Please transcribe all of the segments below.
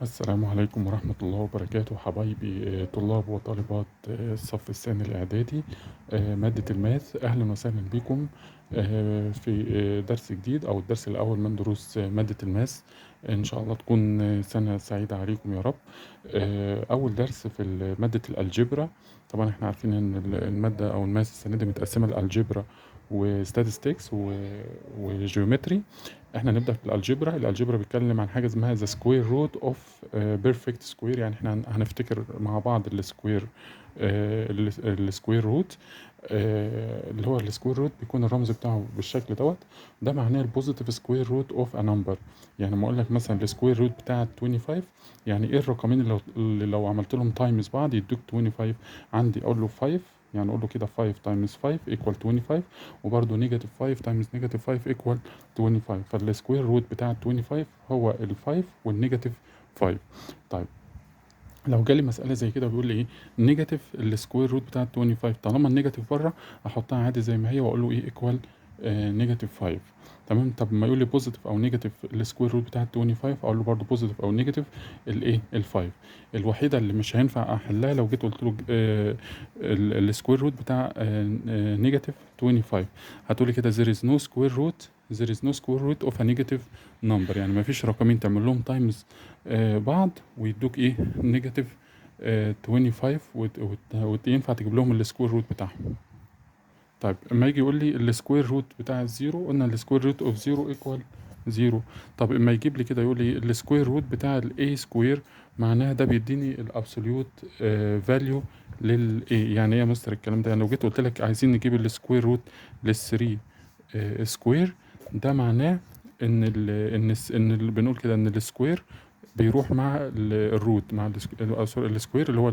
السلام عليكم ورحمة الله وبركاته حبايبي، طلاب وطالبات الصف الثاني الإعدادي، مادة ال math. أهلا وسهلا بكم في درس جديد أو الدرس الأول من دروس مادة ال math. إن شاء الله تكون سنة سعيدة عليكم يا رب. أول درس في مادة ال algebra. طبعا احنا عارفين إن المادة أو ال math السنة دي متقسمة ل algebra و statistics و geometry. احنا نبدا في ال algebra. ال algebra بيتكلم عن حاجة اسمها the square root of perfect square. يعني احنا هنفتكر مع بعض ال square root، اللي هو ال square root بيكون الرمز بتاعه بالشكل دوت. ده معناه ال positive square root of a number. يعني لما اقول لك مثلا ال square root بتاع 25، يعني ايه الرقمين اللي لو عملت لهم times بعض يدوك 25؟ عندي اقول له 5، يعني اقول له كده 5 times 5 equal 25، وبرده negative 5 times negative 5 equal 25. فال square root بتاع 25 هو ال 5 وال negative 5. طيب، لو جالي مسألة زي كده بيقول لي ايه؟ negative ال square root بتاع 25، طالما ال negative بره احطها عادي زي ما هي واقول له ايه؟ equal negative 5. تمام. طب ما يقول لي positive او negative ال square root بتاع 25، اقول له برضه positive او negative الايه؟ ال 5. الوحيدة اللي مش هينفع احلها لو جيت قلت له ال square root بتاع negative 25، هتقولي كده there is no square root، there is no square root of a negative number. يعني ما فيش رقمين تعمل لهم times بعض ويدوك ايه؟ negative 25 وينفع تجيب لهم ال square root بتاعهم. طيب، اما يجي يقول لي ال square root بتاع ال zero، قلنا ال square root of zero equal zero. طب اما يجيب لي كده يقول لي ال square root بتاع ال a square، معناها ده بيديني ال absolute value لل a. يعني ايه يا مستر الكلام ده؟ يعني لو جيت قلت لك عايزين نجيب ال square root لل 3 square، ده معناه ان ال ان الس- ان ال بنقول كده ان ال square بيروح مع ال root مع sorry، ال square اللي هو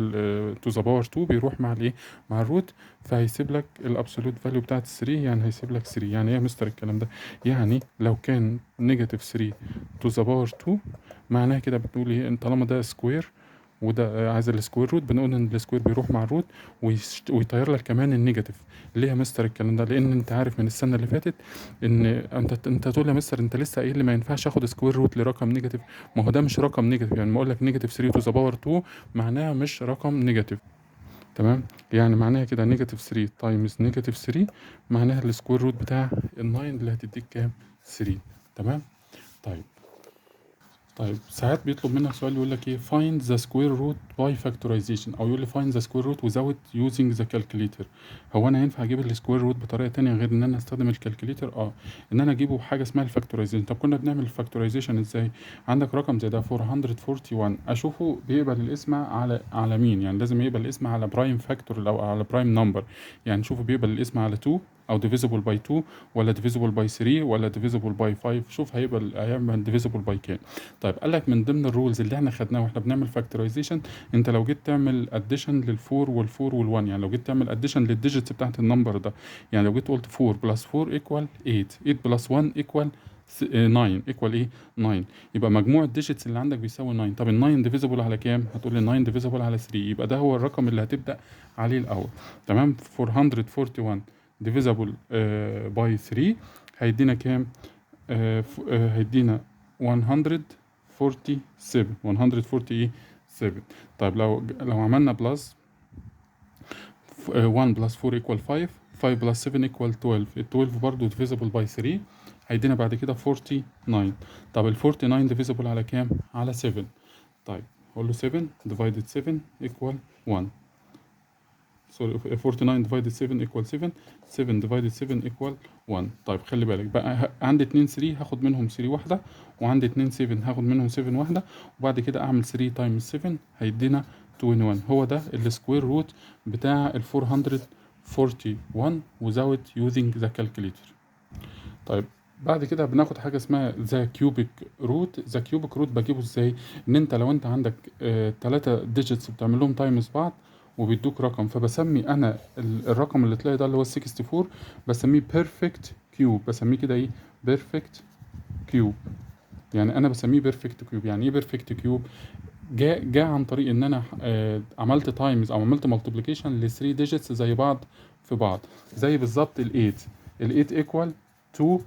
to the power 2 بيروح مع الايه؟ مع ال root. فهيسيب لك ال absolute value بتاعت 3، يعني هيسيب لك 3. يعني ايه يا مستر الكلام ده؟ يعني لو كان negative 3 to the power 2، معناها كده بتقول ايه؟ ان طالما ده square وده عايز ال square root، بنقول ان ال square بيروح مع ال root ويطير لك كمان ال negative. ليه يا مستر الكلام ده؟ لان انت عارف من السنة اللي فاتت ان انت تقول يا مستر انت لسه قايل لي ما ينفعش اخد square root لرقم negative. ما هو ده مش رقم negative. يعني ما اقول لك negative 3 to the power 2 معناها مش رقم negative. تمام؟ يعني معناها كده negative 3 times negative 3 معناها ال square root بتاع ال 9 اللي هتديك كام؟ 3. تمام. طيب، ساعات بيطلب منك سؤال يقول لك ايه؟ find the square root by factorization، او يقول لي find the square root without using the calculator. هو انا ينفع اجيب ال square root بطريقة تانية غير ان انا استخدم ال calculator؟ اه، ان انا اجيبه بحاجة اسمها ال factorization. طب كنا بنعمل ال factorization ازاي؟ عندك رقم زي ده 441، اشوفه بيقبل القسمة على مين؟ يعني لازم يقبل القسمة على prime factor او على prime number. يعني شوفه بيقبل القسمة على 2 او divisible by 2 ولا divisible by 3 ولا divisible by 5. شوف هيقبل هيعمل divisible by كام. طيب، قال لك من ضمن ال rules اللي احنا خدناها واحنا بنعمل factorization، انت لو جيت تعمل addition لل4 وال4 وال1، يعني لو جيت تعمل addition لل digits بتاعت ال number ده، يعني لو جيت قلت 4 plus 4 equal 8، 8 plus 1 equal 9، equal ايه؟ 9. يبقى مجموع ال digits اللي عندك بيساوي 9. طب ال 9 divisible على كام؟ هتقول لي 9 divisible على 3. يبقى ده هو الرقم اللي هتبدأ عليه الاول. تمام؟ 441 divisible by 3 هيدينا كام؟ هيدينا 147، 147. طيب، لو عملنا plus، 1 plus 4 equal 5، 5 plus 7 equal 12. ال 12 برضه divisible by 3، هيدينا بعد كده 49. طب ال 49 divisible على كام؟ على 7. طيب، اقول له 7 divided 7 equal 1، sorry، 49 divided 7 equal 7، 7 divided 7 equal 1. طيب، خلي بالك بقى، عندي 2 3 هاخد منهم 3 واحدة، وعندي 2 7 هاخد منهم 7 واحدة، وبعد كده اعمل 3 times 7 هيدينا 21. هو ده ال square root بتاع ال 441 without using the calculator. طيب، بعد كده بناخد حاجة اسمها the cubic root. the cubic root بجيبه ازاي؟ ان انت لو انت عندك تلاتة digits بتعمل لهم times بعض وبيدوك رقم، فبسمي انا الرقم اللي طلع ده اللي هو 64 بسميه perfect cube. بسميه كده ايه؟ perfect cube. يعني انا بسميه perfect cube. يعني ايه perfect cube؟ جاء عن طريق ان انا عملت times او عملت multiplication ل 3 digits زي بعض في بعض، زي بالظبط ال 8. ال 8 equal 2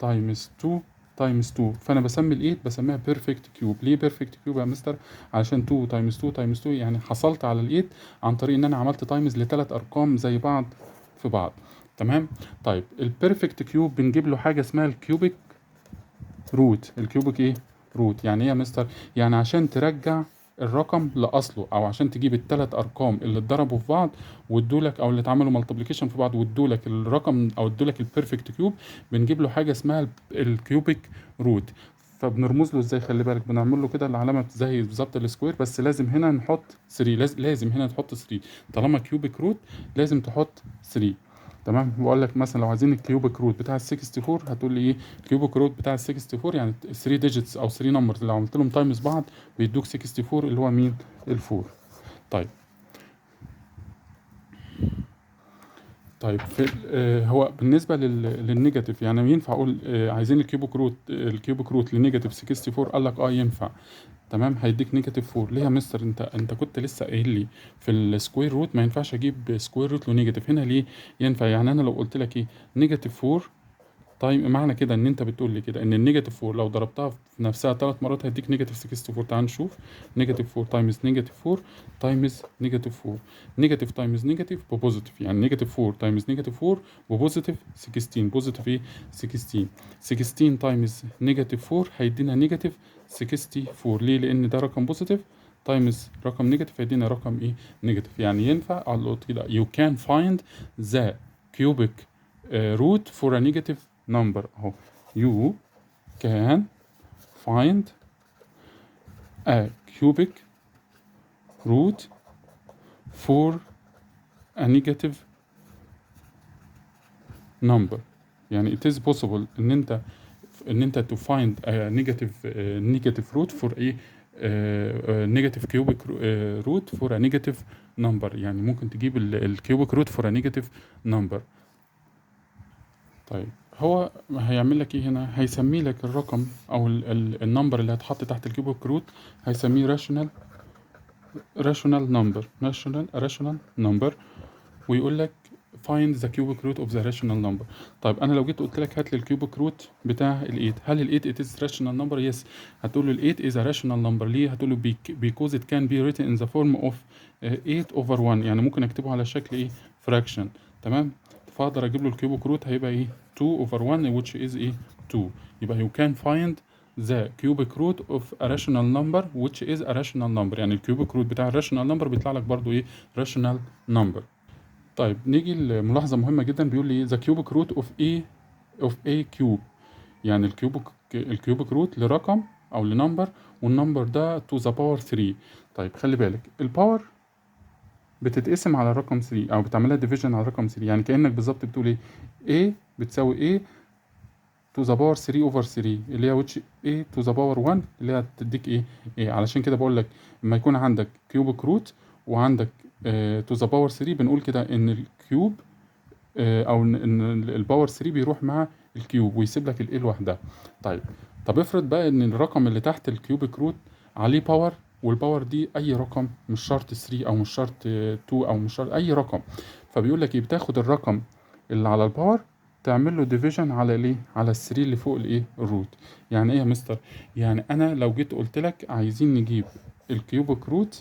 times 2 times 2. فانا بسمي ال 8 بسميها perfect cube. ليه perfect cube يا مستر؟ علشان 2 times 2 times 2، يعني حصلت على ال 8 عن طريق ان انا عملت times لثلاث ارقام زي بعض في بعض. تمام. طيب ال perfect cube بنجيب له حاجة اسمها ال cubic root. ال cubic ايه؟ root. يعني ايه يا مستر؟ يعني عشان ترجع الرقم لاصله، او عشان تجيب الثلاث ارقام اللي اتضربوا في بعض وادولك، او اللي اتعملوا multiplication في بعض وادولك الرقم، او ادولك ال perfect cube، بنجيب له حاجة اسمها ال cubic root. فبنرمز له ازاي؟ خلي بالك بنعمل له كده العلامة زي بالظبط ال square، بس لازم هنا نحط 3، لازم هنا تحط 3، طالما cubic root لازم تحط 3. تمام. بقول لك مثلا لو عايزين ال cubic root بتاع ال 64، هتقول لي ايه؟ ال cubic root بتاع ال 64 يعني 3 digits او 3 numbers لو عملت لهم times بعض بيدوك 64، اللي هو مين؟ ال 4. طيب في هو بالنسبة لل negative، يعني ينفع اقول عايزين ال cubic root ل negative 64؟ قال لك ينفع. تمام، هيديك negative 4. ليه يا مستر؟ انت كنت لسه قايل لي في ال square root ما ينفعش اجيب square root ل negative، هنا ليه ينفع؟ يعني انا لو قلت لك ايه negative 4 طيب معنى كده ان انت بتقول لي كده ان ال negative 4 لو ضربتها في نفسها 3 مرات هيديك negative 64. تعال نشوف، negative 4 times negative 4 times negative 4، negative times negative ب positive، يعني negative 4 times negative 4 ب positive 16، positive ايه؟ 16. 16 times negative 4 هيدينا negative 64. ليه؟ لان ده رقم positive times رقم negative هيدينا رقم ايه؟ negative. يعني ينفع على كده you can find the cubic root for a negative number. اهو you can find a cubic root for a negative number. يعني it is possible ان انت to find a negative root for a negative cubic root for a negative number. يعني ممكن تجيب ال cubic root for a negative number. طيب هو هيعمل لك ايه هنا؟ هيسمي لك الرقم او ال number اللي هيتحط تحت ال cubic root، هيسميه rational number، rational number، ويقول لك find the cubic root of the rational number. طيب انا لو جيت قلت لك هات لي ال cubic root بتاع ال 8، هل ال 8 it is rational number؟ yes. هتقول له ال 8 is a rational number. ليه؟ هتقول له because it can be written in the form of 8 over 1، يعني ممكن اكتبه على شكل ايه؟ fraction. تمام. فاقدر اجيب له ال cubic root هيبقى ايه؟ 2 over 1 which is ايه؟ 2. يبقى you can find the cubic root of a rational number which is a rational number. يعني ال cubic root بتاع ال rational number بيطلع لك برضو ايه؟ rational number. طيب نيجي لملاحظة مهمة جدا، بيقول لي the cubic root of a of a cube، يعني ال cubic root لرقم او ل number، وال number ده to the power 3. طيب خلي بالك ال power بتتقسم على رقم 3 او بتعملها division على رقم 3، يعني كأنك بالظبط بتقول ايه؟ a بتساوي a to the power 3 over 3 اللي هي which a to the power 1 اللي هي هتديك ايه؟ a. علشان كده بقول لك لما يكون عندك cubic root وعندك to the power 3 بنقول كده ان ال cube او ان ال power 3 بيروح مع ال cube ويسيب لك ال a لوحدها. طيب طب افرض بقى ان الرقم اللي تحت ال cubic root عليه power، وال power دي اي رقم، مش شرط 3 او مش شرط 2 او مش شرط اي رقم، فبيقول لك ايه؟ بتاخد الرقم اللي على ال power تعمل له division على الايه؟ على ال 3 اللي فوق الايه؟ ال root. يعني ايه يا مستر؟ يعني انا لو جيت قلت لك عايزين نجيب ال cubic root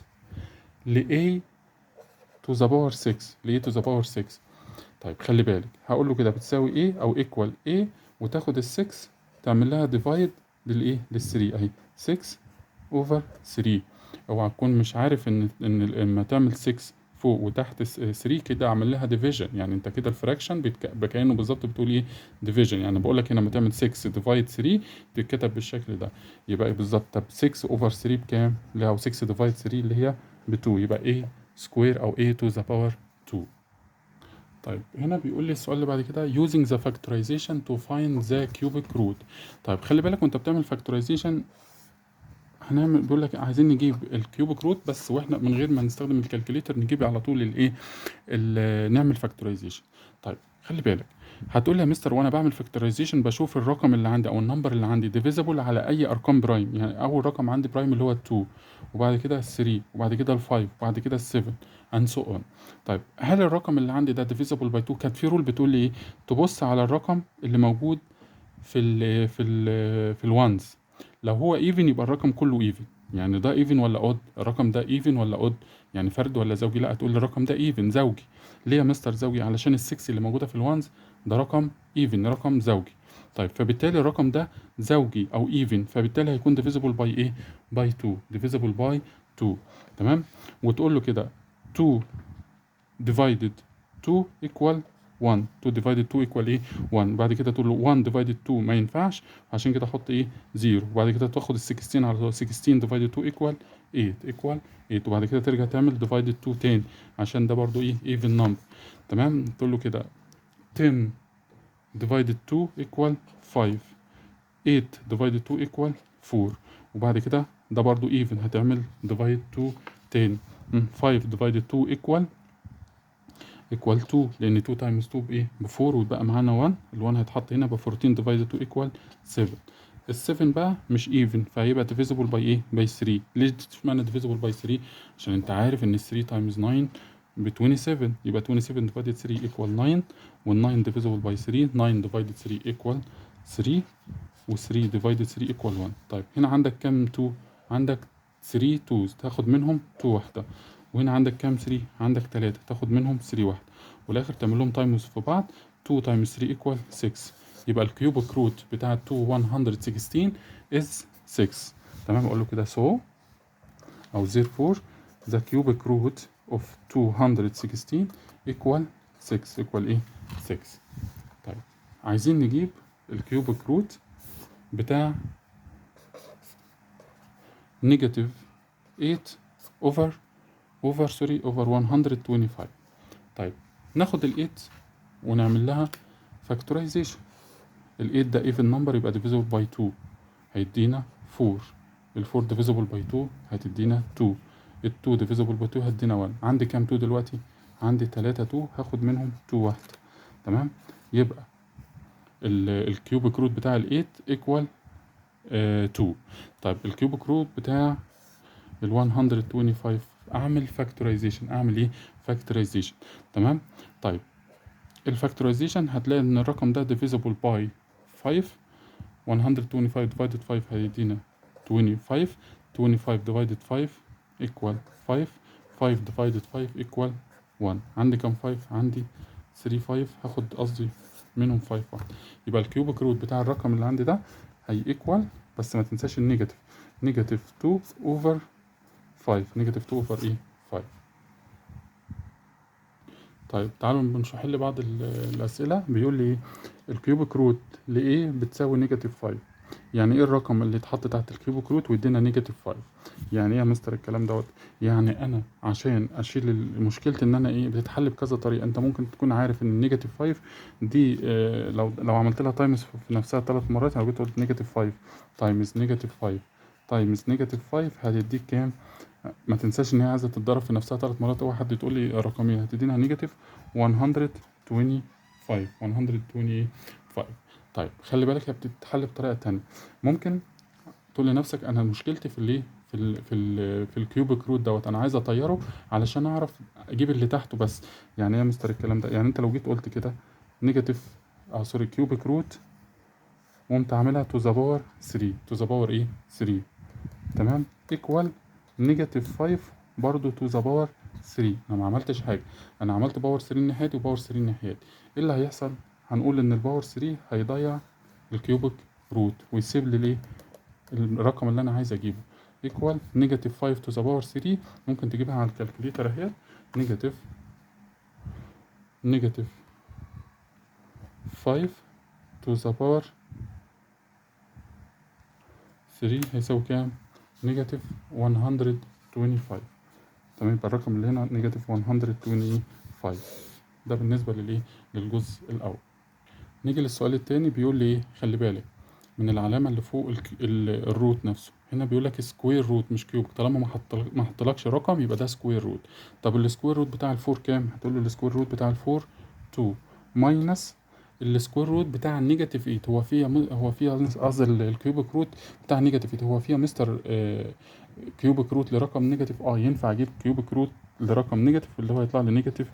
ل a to the power 6، ل a to the power 6. طيب خلي بالك هقول له كده بتساوي a او equal a، وتاخد ال 6 تعمل لها divide للايه؟ لل 3 اهي 6 over 3. اوعى تكون مش عارف ان لما تعمل 6 فوق وتحت 3 كده اعمل لها division، يعني انت كده ال fraction كأنه بالظبط بتقول ايه؟ division. يعني بقول لك هنا لما تعمل 6 divide 3 تتكتب بالشكل ده، يبقى ايه بالظبط؟ طب 6 over 3 بكام؟ اللي هو 6 divide 3 اللي هي ب 2، يبقى a square او a to the power 2. طيب هنا بيقول لي السؤال اللي بعد كده using the factorization to find the cubic root. طيب خلي بالك وانت بتعمل factorization هنعمل، بيقول لك عايزين نجيب ال cubic root بس، واحنا من غير ما نستخدم ال calculator نجيب على طول الايه؟ نعمل factorization. طيب خلي بالك هتقول لي يا مستر وانا بعمل factorization بشوف الرقم اللي عندي او ال number اللي عندي divisible على اي ارقام prime، يعني اول رقم عندي prime اللي هو 2، وبعد كده 3، وبعد كده 5، وبعد كده 7 and so on. طيب هل الرقم اللي عندي ده divisible by 2؟ كانت في rule بتقول لي ايه؟ تبص على الرقم اللي موجود في ال ones. لو هو even يبقى الرقم كله even، يعني ده even ولا odd؟ الرقم ده even ولا odd؟ يعني فرد ولا زوجي؟ لا، هتقول لي الرقم ده even زوجي. ليه يا مستر زوجي؟ علشان ال6 اللي موجودة في ال ones ده رقم even، رقم زوجي. طيب فبالتالي الرقم ده زوجي او even، فبالتالي هيكون divisible by ايه؟ by 2، divisible by 2. تمام. وتقول له كده 2 divided 2 equal 1، 2 divided 2 equal ايه؟ 1. بعد كده تقول له 1 divided 2 ما ينفعش، عشان كده احط ايه؟ 0. وبعد كده تاخد ال 16 على طول، 16 divided 2 equal 8، equal 8. وبعد كده ترجع تعمل divided 2 تاني عشان ده برضو ايه؟ even number. تمام. تقول له كده 10 divided 2 equal 5، 8 divided 2 equal 4. وبعد كده ده برضو even، هتعمل divide 2 تاني. 5 divided 2 equal 2، لان 2 times 2 بايه؟ ب 4، ويبقى معانا 1، ال 1 هيتحط هنا ب 14 divided 2 equal 7. ال 7 بقى مش even، فهيبقى divisible by ايه؟ by 3. ليه اشمعنى divisible by 3؟ عشان انت عارف ان 3 times 9 ب 27، يبقى 27 divided 3 equal 9، وال 9 divisible by 3، 9 divided 3 equal 3، و 3 divided 3 equal 1. طيب هنا عندك كام 2؟ عندك 3 twos، تاخد منهم 2 واحدة. وهنا عندك كام 3؟ عندك 3، تاخد منهم 3 واحدة. والاخر تعمل لهم times في بعض، 2 times 3 equal 6. يبقى ال cubic root بتاع 2 116 is 6. تمام. اقول له كده so او therefore the cubic root of 216 equal 6، equal ايه؟ 6. طيب عايزين نجيب ال cubic root بتاع negative 8 over sorry over 125. طيب ناخد ال 8 ونعمل لها factorization. ال 8 ده even number، يبقى divisible by 2، هيدينا 4. ال 4 divisible by 2 هتدينا 2. ال 2 divisible by 2 هتدينا 1. عندي كام 2 دلوقتي؟ عندي 3 2، هاخد منهم 2 واحدة. تمام. يبقى ال cubic root بتاع ال 8 equal 2. طيب ال cubic root بتاع ال 125 اعمل factorization. اعمل ايه؟ factorization. تمام. طيب ال factorization هتلاقي ان الرقم ده divisible by 5. 125 divided 5 هيدينا 25. 25 divided 5 equal 5. 5 divided 5 equal 1. عندي كام 5؟ عندي 3 5، هاخد قصدي منهم 5 واحد. يبقى ال cubic root بتاع الرقم اللي عندي ده هي equal، بس ما تنساش ال negative، negative 2 over 5، negative 2 over ايه؟ 5. طيب تعالوا نحل بعض الأسئلة. بيقول لي ايه؟ ال cubic root لإيه بتساوي negative 5؟ يعني ايه الرقم اللي اتحط تحت ال cubic root ويدينا negative 5؟ يعني ايه يا مستر الكلام دوت؟ يعني انا عشان اشيل مشكلة ان انا ايه، بتتحل بكذا طريقه. انت ممكن تكون عارف ان ال negative 5 دي لو عملت لها times في نفسها 3 مرات، يعني لو جيت قلت negative 5 times negative 5 times negative 5 هتديك كام؟ ما تنساش ان هي عايزه تتضرب في نفسها 3 مرات. اوعى حد تقول لي رقمين، هتدينا negative 125، 125. طيب خلي بالك هي بتتحل بطريقة تانية. ممكن تقول لنفسك انا مشكلتي في الايه، في ال cubic root دوت، انا عايز اطيره علشان اعرف اجيب اللي تحته بس. يعني ايه يا مستر الكلام ده؟ يعني انت لو جيت قلت كده negative sorry cubic root وقمت عاملها to the power 3، to the power ايه؟ 3. تمام. equal negative 5 برضو to the power 3. انا ما عملتش حاجة، انا عملت power 3 الناحية دي و power 3 الناحية دي. ايه اللي هيحصل؟ هنقول ان ال power 3 هيضيع ال cubic root ويسيب لي الايه؟ الرقم اللي انا عايز اجيبه equal negative 5 to the power 3. ممكن تجيبها على ال calculator اهي، negative 5 to the power 3 هيساوي كام؟ negative 125. تمام. يبقى الرقم اللي هنا negative 125. ده بالنسبة للايه؟ للجزء الأول. نيجي للسؤال التاني. بيقول لي ايه؟ خلي بالك من العلامة اللي فوق ال root نفسه. هنا بيقول لك square root مش cube. طالما ما حطلكش رقم يبقى ده square root. طب ال square root بتاع ال four كام؟ هتقول له ال square root بتاع ال four 2 minus ال square root بتاع ال negative 8. هو فيها قصدي ال cubic root بتاع negative 8. هو فيها مستر cubic root لرقم negative؟ ينفع اجيب cubic root لرقم negative اللي هو هيطلع لي negative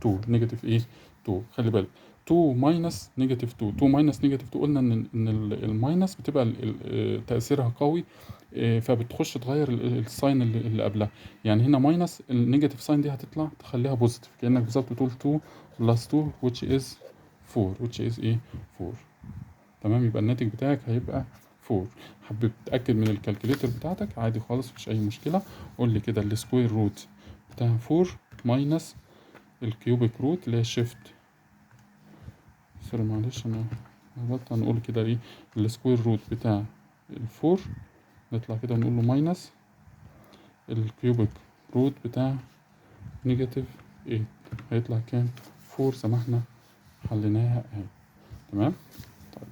2. negative ايه؟ 2. خلي بالك 2 2 minus negative 2. 2 minus negative 2 قلنا ان ال minus بتبقى تاثيرها قوي، فبتخش تغير ال sign اللي قبلها. يعني هنا minus ال negative sign دي هتطلع تخليها positive، كانك بالظبط بتقول 2 plus 2 which is 4، which is ايه؟ 4. تمام، يبقى الناتج بتاعك هيبقى 4. حابب تتاكد من ال calculator بتاعتك عادي خالص، مفيش اي مشكله. قول لي كده ال square root بتاع 4 minus ال cubic root اللي هي shift، sorry معلش انا غلطت، هنقول كده ايه؟ ال square root بتاع ال four، نطلع كده ونقول له minus ال cubic root بتاع negative 8، هيطلع كام؟ 4، زي ما احنا حليناها اهي. تمام. طيب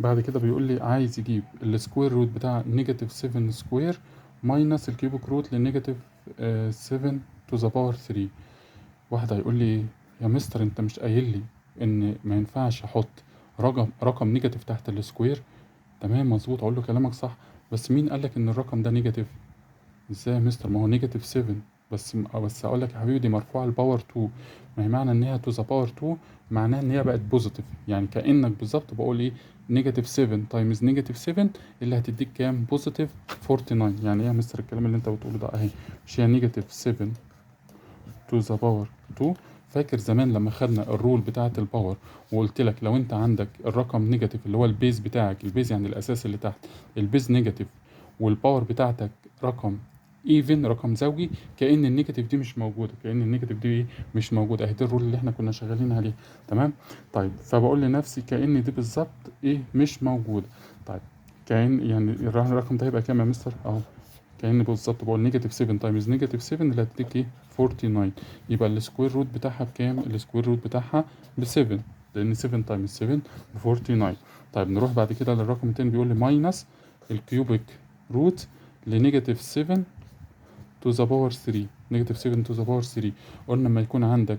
بعد كده بيقول لي عايز يجيب ال square root بتاع negative 7 square minus ال cubic root ل negative 7 to the power 3. واحد هيقول لي يا مستر انت مش قايل لي ان ما ينفعش احط رقم negative تحت ال square؟ تمام مظبوط، اقول له كلامك صح، بس مين قال لك ان الرقم ده negative؟ ازاي يا مستر؟ ما هو negative 7 بس اقول لك يا حبيبي دي مرفوعه ال power 2، ما هي معنى ان هي to the power 2 معناها ان هي بقت positive، يعني كانك بالظبط بقول ايه؟ negative 7 times negative 7 اللي هتديك كام؟ positive 49. يعني ايه يا مستر الكلام اللي انت بتقوله ده؟ اهي مش هي negative 7 to the power 2؟ فاكر زمان لما خدنا ال rule بتاعة ال power وقلت لك لو انت عندك الرقم negative اللي هو ال base بتاعك، ال base يعني الاساس اللي تحت، ال base negative وال power بتاعتك رقم even رقم زوجي، كأن ال negative دي مش موجودة، كأن ال negative دي ايه؟ مش موجودة. اهي دي ال rule اللي احنا كنا شغالين عليه. تمام. طيب فبقول لنفسي كأن دي بالظبط ايه؟ مش موجودة. طيب كأن يعني الرقم ده هيبقى كام يا مستر؟ اهو كأن بالظبط بقول negative 7 times negative 7 اللي هتديك ايه؟ 49. يبقى ال square root بتاعها بكام؟ ال square root بتاعها ب 7، لأن 7 times 7 ب 49. طيب نروح بعد كده للرقم التاني، بيقول لي minus ال cubic root ل negative 7 to the power 3، negative 7 to the power 3. قلنا لما يكون عندك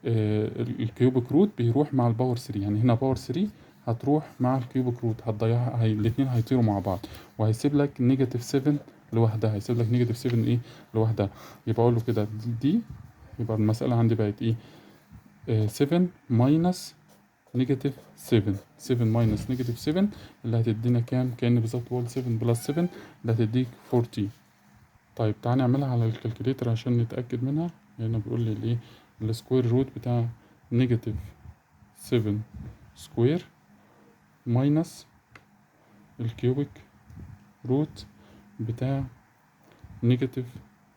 ال cubic root بيروح مع ال power 3، يعني هنا power 3 هتروح مع ال cubic root هتضيعها، هي الاتنين هيطيروا مع بعض وهيسيب لك negative 7 لوحدها، هيسيب لك negative 7 ايه؟ لوحدها. يبقى اقول له كده دي، يبقى المسألة عندي بقت ايه؟ 7 minus negative 7، 7 minus negative 7 اللي هتدينا كام؟ كأن بالظبط بقول 7 plus 7 اللي هتديك 14. طيب تعالى نعملها على ال calculator عشان نتأكد منها. هنا بيقول لي الايه؟ ال square root بتاع negative 7 square minus ال cubic root بتاع negative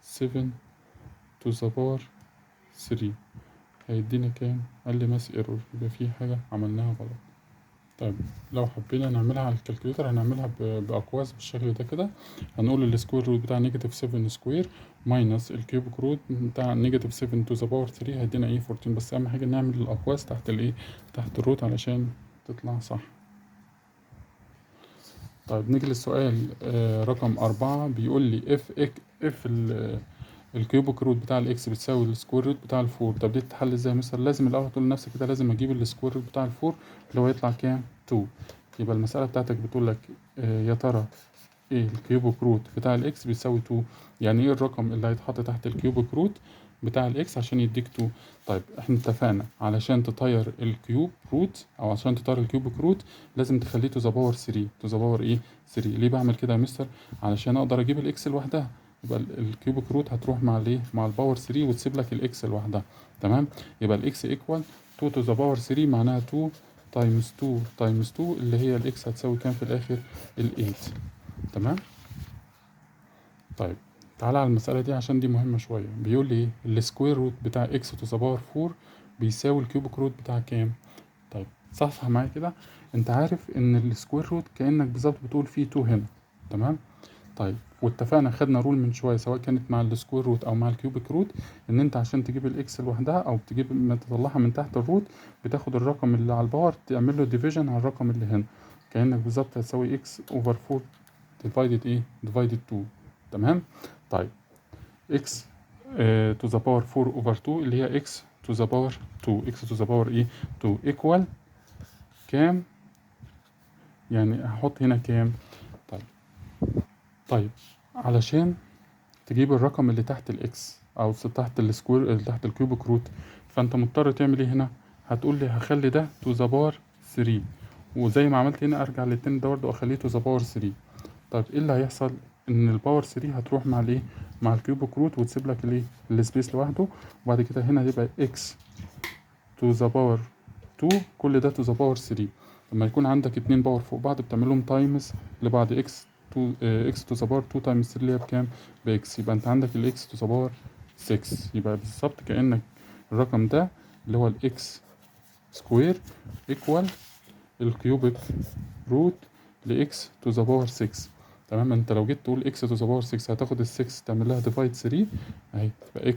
7 to the power 3 هيدينا كام؟ قال لي math error، يبقى في حاجة عملناها غلط. طيب لو حبينا نعملها على ال calculator هنعملها بأقواس بالشكل ده كده. هنقول ال square root بتاع negative 7 square minus ال cubic root بتاع negative 7 to the power 3 هيدينا ايه؟ 14. بس اهم حاجة نعمل الأقواس تحت الايه؟ تحت ال root علشان تطلع صح. طيب نيجي للسؤال رقم 4، بيقول لي if ال cubic root بتاع ال x بتساوي ال square root بتاع ال four. طب دي تتحل ازاي مثلا؟ لازم الاول تقول لنفسك كده لازم اجيب ال square root بتاع ال four اللي هو يطلع كام؟ 2. يبقى المسألة بتاعتك بتقول لك يا ترى ايه ال cubic root بتاع ال x بيساوي 2؟ يعني ايه الرقم اللي هيتحط تحت ال cubic root بتاع ال x عشان يديك 2؟ طيب احنا اتفقنا علشان تطير ال cube root او عشان تطير ال cubic root لازم تخليه to the power 3. to the power ايه؟ 3. ليه بعمل كده يا مستر؟ علشان اقدر اجيب ال x لوحدها. يبقى ال cubic root هتروح مع الايه؟ مع ال power 3 وتسيب لك ال x لوحدها. تمام. يبقى ال x equal 2 to the power 3 معناها 2 times 2 times 2 اللي هي ال x هتساوي كام في الاخر؟ ال 8. تمام. طيب تعالى على المسألة دي عشان دي مهمة شوية. بيقول لي ايه؟ ال square root بتاع x to the power 4 بيساوي ال cubic root بتاع كام؟ طيب صح معايا كده، انت عارف ان ال square root كأنك بالظبط بتقول فيه 2 هنا. تمام. طيب واتفقنا خدنا rule من شوية سواء كانت مع ال square root او مع ال cubic root ان انت عشان تجيب ال x لوحدها او تجيب ما تطلعها من تحت ال root بتاخد الرقم اللي على ال power تعمل له division على الرقم اللي هنا، كأنك بالظبط هتساوي x over 4 divided ايه؟ divided 2. تمام. طيب x to the power 4 over 2 اللي هي x to the power 2، x to the power ايه؟ 2 equal كام؟ يعني هحط هنا كام؟ طيب علشان تجيب الرقم اللي تحت ال x او تحت ال square اللي تحت ال cubic root، فانت مضطر تعمل ايه هنا؟ هتقول لي هخلي ده to the power 3، وزي ما عملت هنا ارجع للتاني ده برضه اخليه to the power 3. طيب ايه اللي هيحصل؟ ان ال power 3 هتروح مع الايه؟ مع ال cubic root، وتسيب لك الايه؟ ال space لوحده. وبعد كده هنا هيبقى x to the power 2، كل ده to the power 3. لما يكون عندك اتنين power فوق بعض بتعمل لهم times لبعض، x 2 x to the power 2 times 3 اللي هي بكام؟ ب x. يبقى انت عندك ال x to the power 6. يبقى بالظبط كأنك الرقم ده اللي هو ال x square equal ال cubic root ل x to the power 6. تمام؟ انت لو جيت تقول x to the power 6، هتاخد ال 6 تعمل لها divide 3 اهي، تبقى x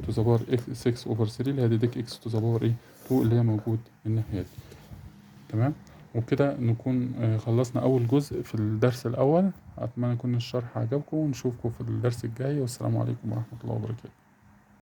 to the power 6 over 3، اللي هتديك x to the power ايه؟ 2، اللي هي موجود الناحية دي. تمام؟ وبكده نكون خلصنا أول جزء في الدرس الأول. أتمنى يكون الشرح عجبكم، ونشوفكم في الدرس الجاي، والسلام عليكم ورحمة الله وبركاته.